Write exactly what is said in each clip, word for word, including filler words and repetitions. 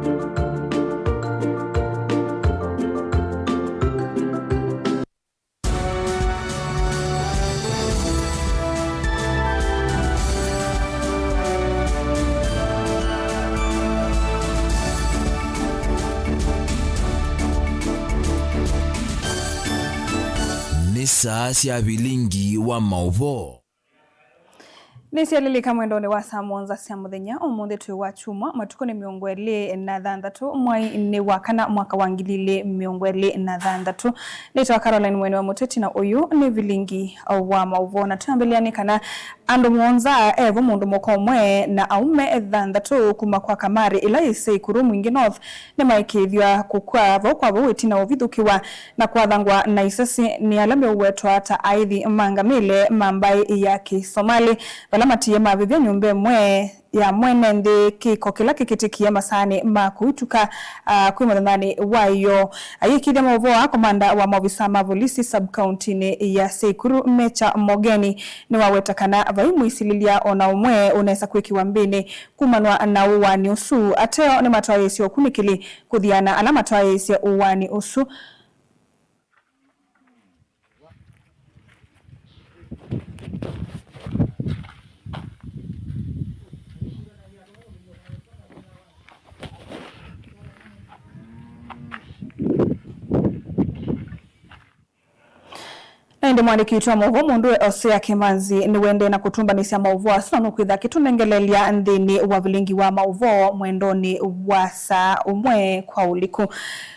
Nĩ saa sya vilingi wa maũvoo. Nĩsyalilika mwendonĩ wa saa mũonza sya mũthenya. Ũmũnthĩ twĩ wa kyumwa, matukũ nĩ mĩongo ĩlĩ na thanthatũ, mwai nĩ wa kana, mwaka wa ngili ilĩ mĩongo ĩlĩ na thanthatũ. Nĩtawa Caroline Mwene wa Mũteti, na ũyũ nĩ vilingi wa maũvoo, na twĩambĩlĩanĩ kana andũ mũonza, evo mũndũ mũka ũmwe, na aũme thanthatũ kuma kwa kamarĩ ĩla yĩ Seikuru Mwingi North, nĩmaĩkĩĩthw'a kũkw'a vau kwa vau ĩtina wa ũvithũkĩwa na kwathangwa na isasi nĩ ala meũwetwa ta aĩthi ma ngamĩle ma mbaĩ ya Kĩsomalĩ, vala matiie mavĩvya nyũmba ĩmwe ya mwene nthĩ, kĩko kĩla kĩkĩtĩkie masaanĩ ma kũituka, ah, kwĩ mũthenyanĩ wa ĩyoo. Ayĩkĩĩthya maũvoo aa, komanda wa maovisa ma volisi sub-county-nĩ ya Seikuru, Mecha Mogeni, nĩwaweta kana vai mwĩsilĩlya o na ũmwe ũnesa kwĩkĩwa mbĩnĩ kumanwa na ũaani ũsu. Ateo nĩmatwaĩĩsye ũkunĩkĩli kũthiana ala matwaĩĩsye ũaani ũsu. Na ĩndĩ mwandĩki witũ wa maũvoo mũndũe Osea Kĩmanzi nĩwendee na kũtũmbanĩsya maũvoo asu, na nũkwĩtha akĩtũnengeleelya nthĩnĩ wa vilingi wa maũvoo mwendonĩ wa saa ũmwe kwa ũliku.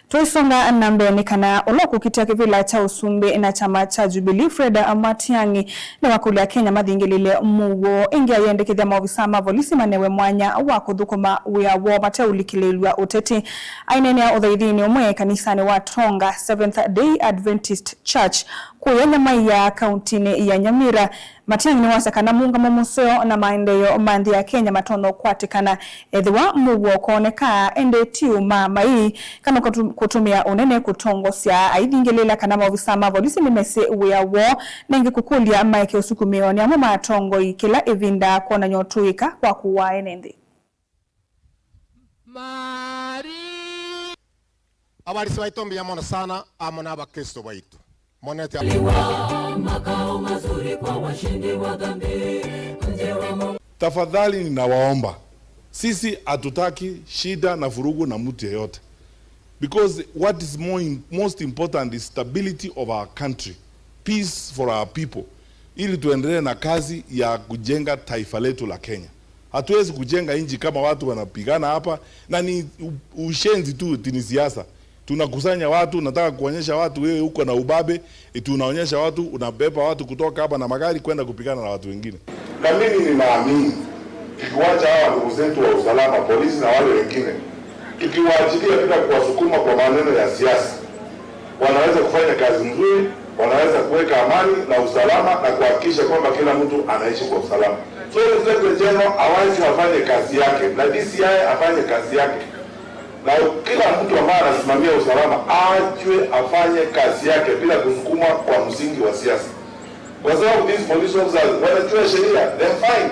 Tũisonga na mbee nĩ kana ũla ũkũkitĩa kĩvĩla kya ũsumbĩ na kyama kya Jubilee, Fred Matiang'i, nĩwakũlya Kenya mathingĩlĩle mũuo. Ĩngĩ ayendekethya maovisa ma volisi manewe mwanya wa kũthũkũma wĩa woo mateũlikĩlĩĩlw'a ũteti. Aineenea ũthaithinĩ ũmwe kanisanĩ wa Tonga Seventh Day Adventist Church kũya Nyamaiya, kauntinĩ ya Nyamira, Matiang'i nĩwasya kana mũũngamo mũseo na maendeeo ma nthĩ ya Kenya matonya ũkwatĩkana ethĩwa mũuo ũkooneka, ĩndĩ ti ũmaa mai kana kũtu-, kũtũmĩa ũnene kũtongosya. Aithingĩlĩĩla kana maovisa ma volisi nĩmesĩ wĩa woo, na ĩngĩ kũkũlya maeke ũsukumĩo nĩ amwe ma atongoi kĩla ĩvinda kwonany'a ũtũĩka wa kũaa ene nthĩ. Habari za waitũ, mbia mono sana, amwe na Bakristo baitũ. Monete makao mazuri kwa washindi wa dhambi, mji wa Mungu. Tafadhali ninawaomba, sisi hatutaki shida na vurugu na mtu yeyote. Because what is more im-, most important is stability of our country, peace for our people, ili tuendelee na kazi ya kujenga taifa letu la Kenya. Hatuwezi kujenga nchi kama watu wanapigana hapa, na ni u-, ushenzi tu, eti ni siasa. Tunakusanya watu, unataka kuonyesha watu wewe uko na ubabe, eti unaonyesha watu, unabeba watu kutoka hapa na magari kwenda kupigana na watu wengine. Na mimi ninaamini, tukiwacha hawa ndugu zetu wa usalama, polisi na wale wengine, tukiwaachilia bila kuwasukuma kwa maneno ya siasa, wanaweza kufanya kazi nzuri, wanaweza kuweka amani na usalama na kuhakikisha kwamba kila mtu anaishi kwa usalama. So, Inspector General awache afanye kazi yake, na D C I afanye kazi yake. Na kila mtu ambaye anasimamia usalama ajue afanye kazi yake bila kusukumwa kwa msingi wa siasa. Kwa sababu these police officers wanajua sheria, they're fine.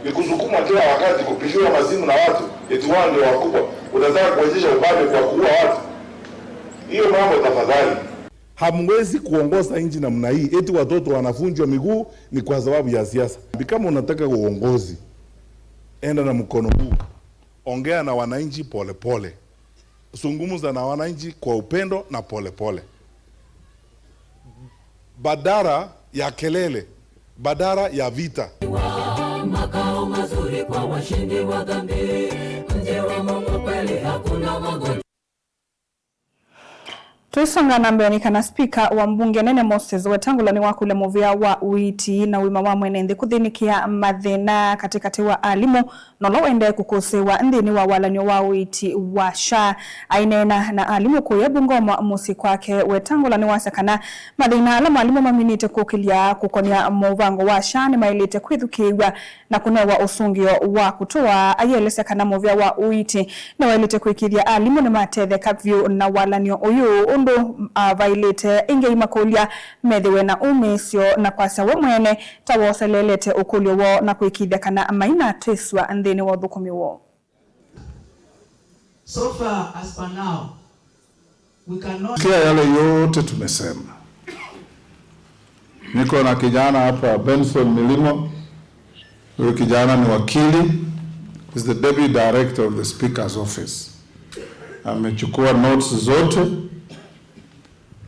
Ni kusukumwa kila wakati, kupigiwa masimu na watu, eti wao ndio wakubwa. Unataka kuonyesha ubabe kwa kuua watu? Hiyo mambo tafadhali. Hamwezi kuongoza nchi namna hii, eti watoto wanavunjwa miguu ni kwa sababu ya siasa. Kama unataka uongozi, enda na mkono huu. Ongea na wananchi polepole. Zungumza na wananchi kwa upendo na polepole. Badala ya kelele, badala ya vita. Makao mazuri kwa washindi wa dhambi, mji wa Mungu kweli, hakuna magonjwa. Tũisonga na mbee nĩ kana spika wa mbunge nene Moses Wetangula nĩwakũlya mũvĩa wa ũiiti na ũima wa mwene nthĩ kũthĩnĩkĩa mathĩna katĩkatĩ wa alimũ na ũla ũendee kũkũsĩĩwa nthĩnĩ wa walan'yo wa ũiiti wa SHA. Aineena na alimũ kũya Bungoma mũsyĩ kwake, Wetangula nĩwasya kana mathĩna ala alimũ maminĩte kũkĩlya kũkonĩa mũvango wa SHA nĩmaĩlĩte kwĩthukĩĩw'a na kũnewa ũsũngĩo wa kũtũa. Ayĩelesya kana mũvĩa wa ũiiti nĩwaĩlĩte kũĩkĩĩthya alimũ nĩmatetheka vyũ na walan'yo ũyũ, ũndũ, ah, vaĩlĩte ĩngĩ aimakũlya methĩwe na ũmĩĩsyo na kwasya we mwene ta woseleelete ũkũlyo woo na kũĩkĩĩthya kana mainatw'ĩsw'a nthĩnĩ wa ũthũkũmi woo. So far as per now, we cannot. Sikia yale yote tumesema. Niko na kijana hapa, Benson Milimo. Huyu kijana ni wakili, is the deputy director of the speaker's office. Amechukua notes zote,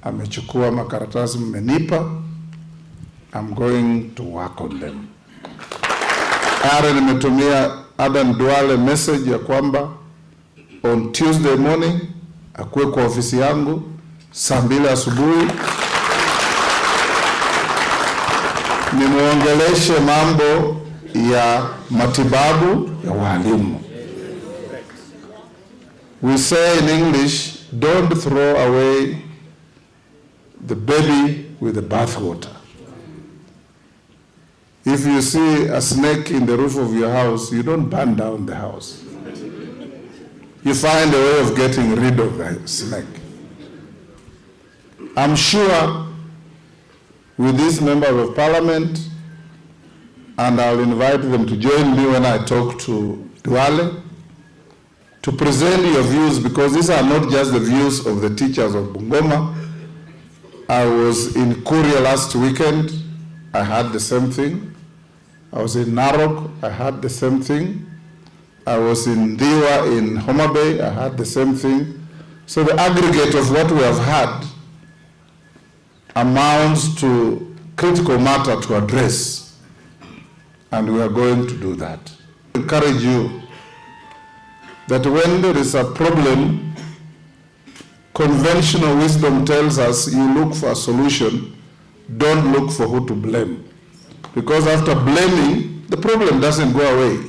amechukua makaratasi mmenipa. I'm going to work on them. Are nimetumia Adan Duale message ya kwamba on Tuesday morning akuwe kwa ofisi yangu saa mbili asubuhi, nimwongeleshe mambo ya matibabu ya walimu. We say in English, don't throw away the baby with the bathwater. If you see a snake in the roof of your house, you don't burn down the house. You find a way of getting rid of the snake. I'm sure with these members of parliament, and I'll invite them to join me when I talk to Duale, to present your views, because these are not just the views of the teachers of Bungoma. I was in Kuria last weekend, I had the same thing. I was in Narok, I had the same thing. I was in Ndhiwa in Homa Bay, I had the same thing. So the aggregate of what we have had amounts to critical matter to address, and we are going to do that. Encourage you that when there is a problem, conventional wisdom tells us you look for a solution, don't look for who to blame. Because after blaming, the problem doesn't go away.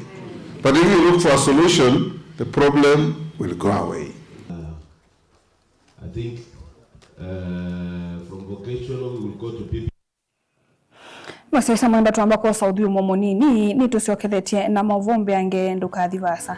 But if you look for a solution, the problem will go away. I think, uh, from vocational, we will go to P P. Masyosa mwenda twamba kwosa ũthyũmũo mũnini, nĩtũsyokethetye na maũvoo mbeange, ndũkathi vaasa.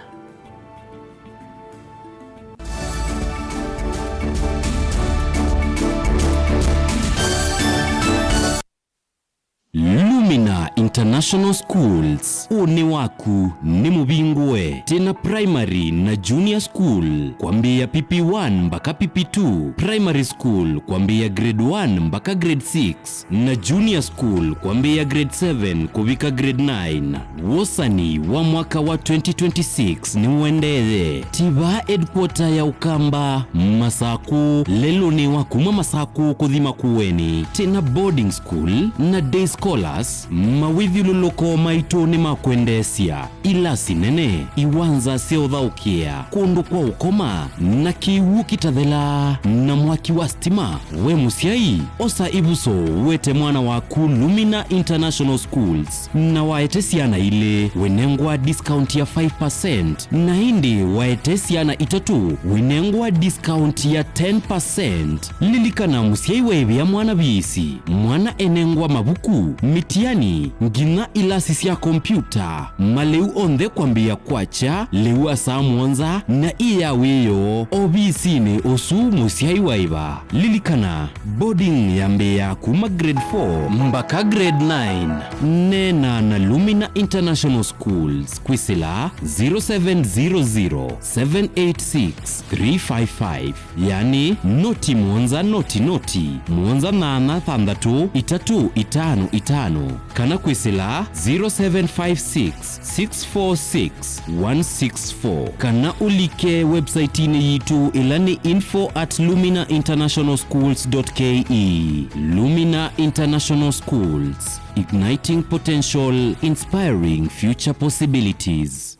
Lumina International Schools, ũnĩ waku nĩ mũvingũe. Twĩna primary na junior school kwambĩĩa P P one mbaka P P two, primary school kwambĩĩa grade one mbaka grade six, na junior school kwambĩĩa grade seven kũvika grade nine. Wosani wa mwaka wa twenty twenty-six nĩũendee. Tiva headquarter ya Ũkamba, Masakũ, lelũnĩ wa kuma Masakũ kũthi Makueni. Twĩna boarding school na day scholars, mawĩthyũlũlũko maitũ nĩ ma kwendeesya. Ilasi nene, iwanza sya ũthaũkĩa, kũndũ kwa ũkoma, na kĩw'ũ kĩtathelaa, na mwaki wa stima. We mũsyai, osa ĩvuso, wete mwana waku Lumina International Schools, na waete syana ilĩ, wĩnengwa discount ya five percent, na ĩndĩ waete syana itatũ, wĩnengwa discount ya ten percent. Lilikana, mũsyai waĩvĩa mwana viisi, mwana enengwa mavuku, mĩtiani, nginya ilasi sya kompyuta, malĩu onthe kwambĩĩa kwakya lĩu wa saa mũonza na ĩ ya wĩoo ovisinĩ ũsu mũsyai waĩva. Lilikana, boarding yambĩĩa kuma grade four mbaka grade nine. Neena na Lumina International Schools kwĩsĩla zero seven zero zero, seven eight six, three five five, yani noti mũonza noti noti, mũonza nyanya thanthatũ, itatũ itano itano, kana kwĩsĩla zero seven five six, six four six, one six four, kana ũlike website-inĩ yitũ, ĩla nĩ info at lumina international schools dot K E. Lumina International Schools, igniting potential, inspiring future possibilities.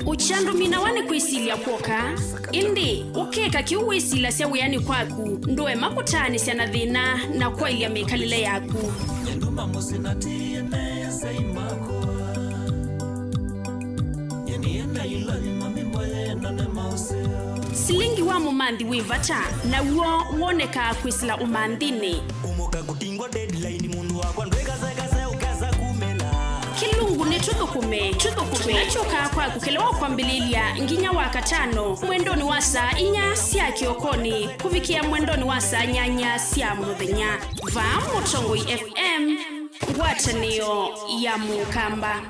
Ũkyandũminawa nĩ kwĩsilya kw'oka, ĩndĩ ũkeka kĩu wĩsilasya wĩanĩ kwaku, ndũema kũtaanĩsya na thĩna na kwaĩlya mĩkalĩle yaku. Silingi wa mũmanthi wĩ vata, naw'o wonekaa kwĩsĩla ũmanthinĩ. Kũmoka kũtingwa deadline, mũndũ wakwa ndwĩkasekase ũkesa kumĩla. Kĩlungu nĩ tũthũkũme, tũthũkũme. Tũla kyũkaa kwaku kĩla wa kwambĩlĩlya nginya wa katano, mwendonĩ wa saa inya sya kĩokonĩ kũvikĩa mwendonĩ wa saa nyanya sya mũthenya. Vaa Mũtongoi F M, ngwatanĩo ya Mũkamba.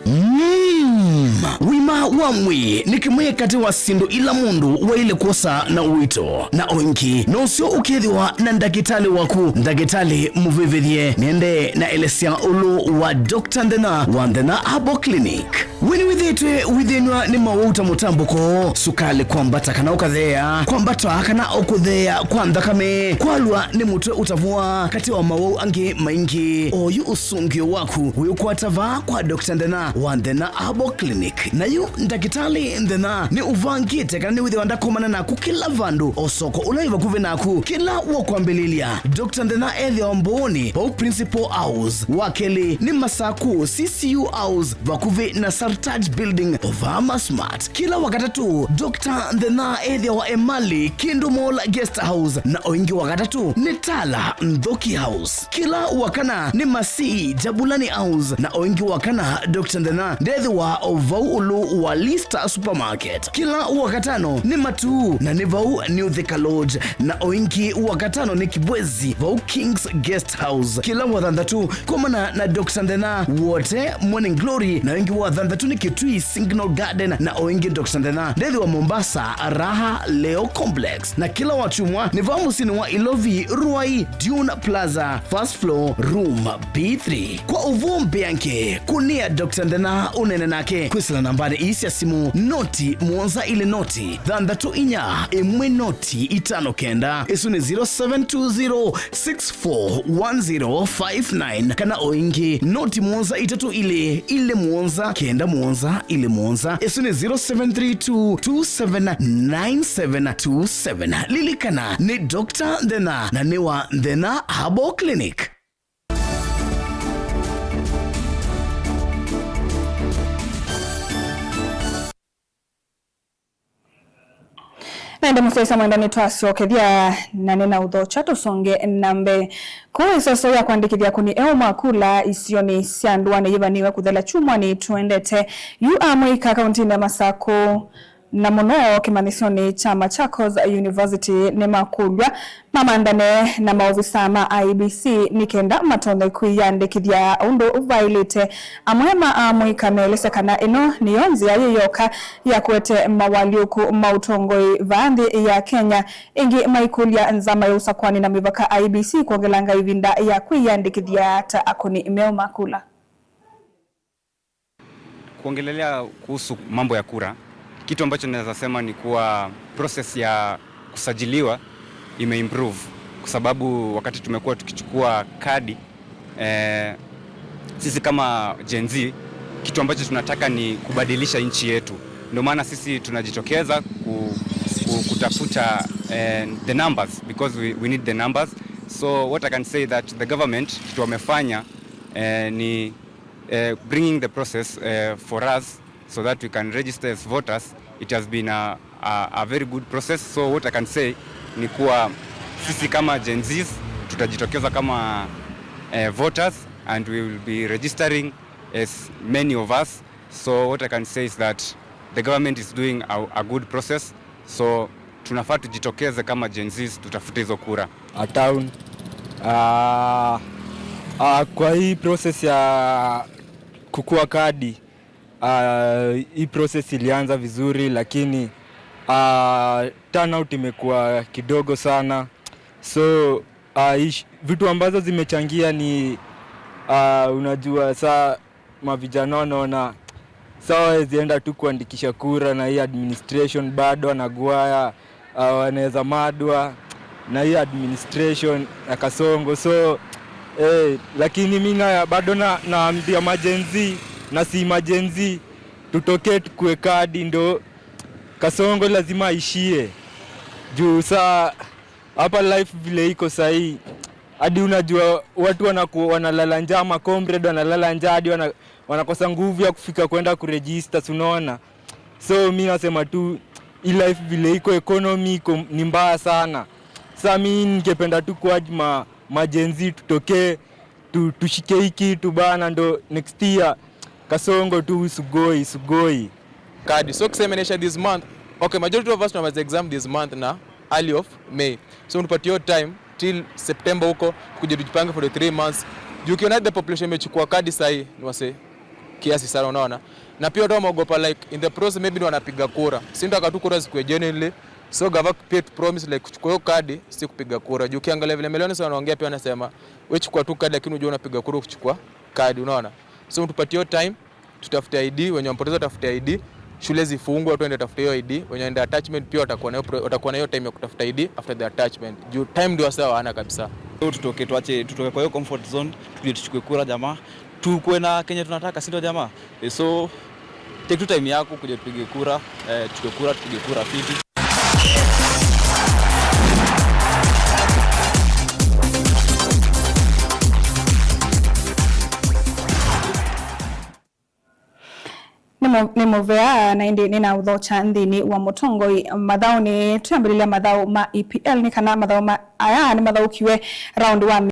Mm. wa mwĩĩ nĩ kĩmwe katĩ wa syĩndũ ila mũndũ waĩle kwosa na ũito, na o ĩngĩ no ũseo ũkethĩwa na ndakĩtalĩ waku. Ndakĩtalĩ mũvĩvĩthye nĩendee na elesya ũlũ wa Doctor Nthena wa Nthena Herbal Clinic. We nĩwĩthĩĩtwe wĩthĩnw'a nĩ mawau ta mũtambũko, sukalĩ kwambata kana ũkatheea, kwambata kana o kũtheea kwa nthakame, kwalwa nĩ mũtwe ũtavũa, katĩ wa mawau angĩ maingĩ? Oyu ũsũngĩo waku wĩũkwata vaa kwa Doctor Nthena wa Nthena Herbal Clinic. Na yu ndakĩtalĩ Nthena nĩ ũvangĩte kana nĩwĩthĩwa ndakomana naku kĩla vandũ, o soko ũla wĩ vakuvĩ naku. Kĩla wakwambĩlĩlya, Doctor Nthena ethĩawa Mbooni, vau Principal House. Wa kelĩ nĩ Masaku C C U House, vakuvĩ na Sartaj Building, o vaa Masmart. Kĩla Wakatatũ, Doctor Nthena ethĩawa Emali, Kindu Mall Guest House, na o ĩngĩ Wakatatũ nĩ Tala Nthoki House. Kĩla Wakana nĩ Masii, Jabulani House, na o ĩngĩ Wakana, Doctor Nthena ndethĩwa o vau ũlũ wa Lista Supermarket. Kĩla Wakatano nĩ Matuu, na nĩ vau New Thika Lodge, na o ĩngĩ Wakatano nĩ Kibwezi, vau King's Guest House. Kĩla Wathanthatũ, komana na Doctor Nthena Wote Morning Glory, na o ĩngĩ Wathanthatũ nĩ Kitui Signal Garden, na o ĩngĩ Doctor Nthena ndethĩwa Mombasa, Raha Leo Complex. Na kĩla Wakyumwa nĩ vaa mũsyĩnĩ wa Ilovi, Ruai, Dune Plaza, first floor, room B three. Kwa ũvoo mbeange, kũnĩa Doctor Nthena ũneene nake kwĩsĩla nambanĩ ii sya simũ, noti mũonza ilĩ noti thanthatũ inya ĩmwe noti itano kenda. Ĩsu nĩ zero seven two zero six four one zero five nine, kana o ĩngĩ, noti mũonza itatũ ilĩ ilĩ mũonza kenda mũonza ilĩ mũonza. Ĩsu nĩ zero seven three two two seven nine seven two seven. Lilikana, nĩ Doctor Nthena, na nĩ wa Nthena Herbal Clinic. Na ĩndĩ mũsyaĩĩsya mwenda nĩtwasyokethya na nĩna ũthokya tũsonge na mbee. Kũũ ĩsoso ya kwandĩkĩthya akũni eũ ma kula isionĩ sya ndũanĩ yĩvanĩwe kũthela kyumwanĩ tũendete yu amũika kaũntĩnĩ ya Masakũ, na mũno kĩmanyĩsyonĩ kya Machakos University nĩmakũlw'a mamantane na maovisaa ma I E B C nĩ kenda matonye kwĩyandĩkĩthya ũndũ vaĩlĩte. Amwe ma amũika meelesya kana ĩno nĩyo nzĩa yĩ yoka ya kũete mawalyũku ma ũtongoi vaa nthĩ ya Kenya. Ĩngĩ maikũlya nzama ya ũsakwani na mĩvaka I E B C kwongelanga ĩvinda ya kwĩyandĩkĩthya ta akũni meũ ma kula. Kuongelelea kuhusu mambo ya kura, kitu ambacho naweza sema ni kuwa process ya kusajiliwa imeimprove, kwa sababu wakati tumekuwa tukichukua kadi, eh, sisi kama Gen Z, kitu ambacho tunataka ni kubadilisha nchi yetu. Ndio maana sisi tunajitokeza ku, ku, kutafuta, eh, the numbers, because we, we need the numbers. So what I can say that the government, kitu wamefanya, eh, ni eh, bringing the process, eh, for us so that we can register as voters. It has been a, a, a very good process. So what I can say ni kuwa sisi kama Gen Zs tutajitokeza kama, eh, voters, and we will be registering as many of us. So what I can say is that the government is doing a, a good process. So tunafaa tujitokeze kama Gen Zs, tutafute hizo kura. A town. Ah, ah, kwa hii process ya kukua kadi, ah, hii process ilianza vizuri, lakini, ah, turnout imekuwa kidogo sana. So, ah, ish-, vitu ambazo zimechangia ni, ah, unajua saa mavijana wanaona sawa, wawezi enda tu kuandikisha kura na hii administration bado wanagwaya, ah, wanaweza madwa na hii administration ya Kasongo. So, eh, lakini mi na, bado na, naambia majenzi na si majenzi, tutokee tukue kadi ndo Kasongo lazima aishie. Juu saa hapa life vile iko sahii, hadi unajua watu wanaku-, wanalala njaa, ma comrade wanalala njaa, hadi wana-, wanakosa nguvu ya kufika kwenda kuregister, si unaona? So mi nasema tu, hii life vile iko, economy iko ni mbaya sana. Sa mi ningependa tu kuurge ma, ma Gen Z tutokee, tu, tushike hii kitu bana, ndo next year Kasongo tu sugoi, sugoi. Kadi. So examination this month. Okay, majority of us tunamaliza exam this month na early of May. So mtupatie hiyo time till September huko, tukuje tujipange for the three months. Juu ukiona the population imechukua kadi sahi ni wasee. kiasi sana, unaona. Na pia watu wameogopa, like, in the process maybe ni wanapiga kura. Si ndio, tu kura zikuwe genuinely. So gava pia tu promise, like, kuchukua hiyo kadi, si kupiga kura. Juu ukiangalia vile Meloni anaongea pia, anasema wewe chukua tu kadi, lakini unajua unapiga kura kuchukua kadi, unaona. So tupatie hiyo time, tutafute I D, wenye wamepoteza watafute I D, shule zifungwe, watu waende watafute hiyo I D, wenye waende attachment pia watakuwa na hiyo pro-, watakuwa na hiyo time ya kutafuta I D after the attachment. Juu time ndio wasee hawana kabisa. So tutoke, tuache, tutoke kwa hiyo comfort zone, tuje tuchukue kura jamaa. Tukuwe na kenye tunataka, si ndio jamaa? Eh, so take tu time yako kuja tupige kura, eh, tuchukue kura, tupige kura fiti. Nĩ mũ-, nĩ mũvea na ĩndĩ nĩnaũthokya nthĩnĩ wa mũtongoi mathaũnĩ. Twĩambĩlĩlya mathaũ ma E P L nĩ kana mathaũ ma aya nĩmathaũkiwe round wa